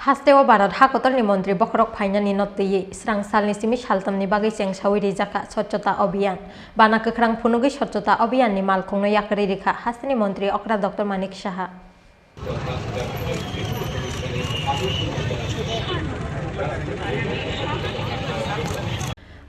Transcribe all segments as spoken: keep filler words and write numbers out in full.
Hasteo Bharat hakotorni montri bokhorok phainani no twiwi srang salni simi saltamni bagwi chengsawi rijak kha Swachhata Abhiyan. Bana kwkhrang phunugwi Swachhata Abhiyanni malkhungno yakarwi rikha hasteni montri okra Doctor Manik Saha.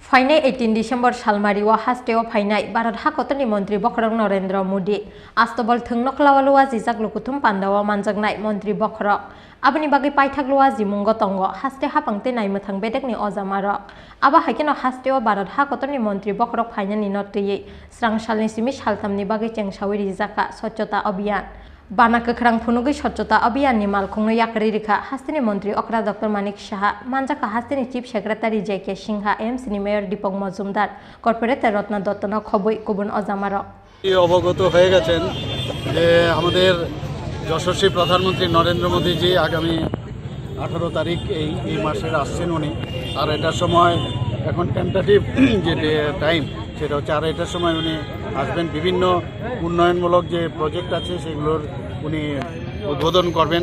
Phainai eighteen December salmario hasteo phainai Bharat hakotorni montri bokhorok Narendra Modi. Astobol thwngno klawalu wajijak lukuthum pandao manjaknai montri bokhorok. Aboni bagwi paithak luwa jimungo tongo haste hapang tei naimwthang bedekni ojamarok. Abo hai kheno hasteo Bharat hakotorni montri bokhorok phainani no twiwi srang salni simi saltamni bagwi chengsawi rijak kha Swachhata Abhiyan. Bana kwkhrang phunugwi Swachhata Abhiyanni malkhungno yakarwi rikha hasteni montri okra Doctor Manik Saha, manjakha hasteni Chief Secretary J K Singha, A M C ni Mayor Deepak Majumdar, Corporator Ratna Dotto no khobwi kubun ojamarok. অবগত হয়ে গেছেন যে আমাদের যশস্বী প্রধানমন্ত্রী নরেন্দ্র মোদীজি আগামী আঠারো তারিখ এই এই মাসের আসছেন উনি। আর এটার সময় এখন টেন্টেটিভ যে টাইম, সেটা হচ্ছে আড়াইটার সময় উনি আসবেন। বিভিন্ন উন্নয়নমূলক যে প্রজেক্ট আছে সেগুলোর উনি উদ্বোধন করবেন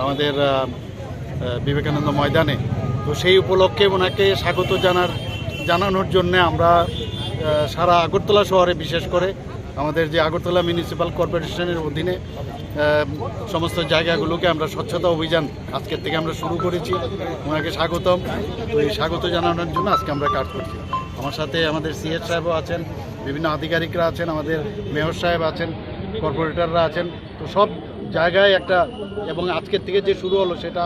আমাদের আহ, আহ, বিবেকানন্দ ময়দানে। তো সেই উপলক্ষে ওনাকে স্বাগত জানার জানানোর জন্য আমরা আহ, সারা আগরতলা শহরে, বিশেষ করে আমাদের যে আগরতলা মিউনিসিপ্যাল কর্পোরেশনের অধীনে আহ, সমস্ত জায়গাগুলোকে আমরা স্বচ্ছতা অভিযান আজকের থেকে আমরা শুরু করেছি। ওনাকে স্বাগতম। তো এই স্বাগত জানানোর জন্য আজকে আমরা কাজ করছি। আমার সাথে আমাদের সিএস সাহেবও আছেন, বিভিন্ন আধিকারিকরা আছেন, আমাদের মেয়র সাহেব আছেন, কর্পোরেটররা আছেন। তো সব জায়গায় একটা, এবং আজকের থেকে যে শুরু হলো সেটা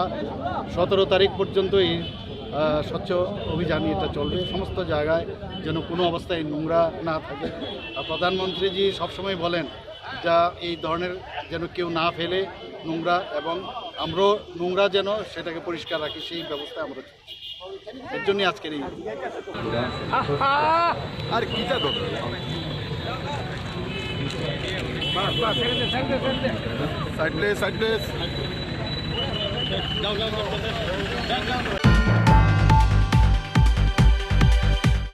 সতেরো তারিখ পর্যন্ত এই আহ, স্বচ্ছ অভিযান এটা চলবে। সমস্ত জায়গায় যেন কোনো অবস্থায় নোংরা না থাকে। আর প্রধানমন্ত্রীজি সবসময় বলেন যা এই ধরনের যেন কেউ না ফেলে নোংরা, এবং আমরাও নোংরা যেন সেটাকে পরিষ্কার রাখি, সেই ব্যবস্থা আমরা করছি। এর জন্যই আজকের এই আর কিটা দরকার। Side place, side place.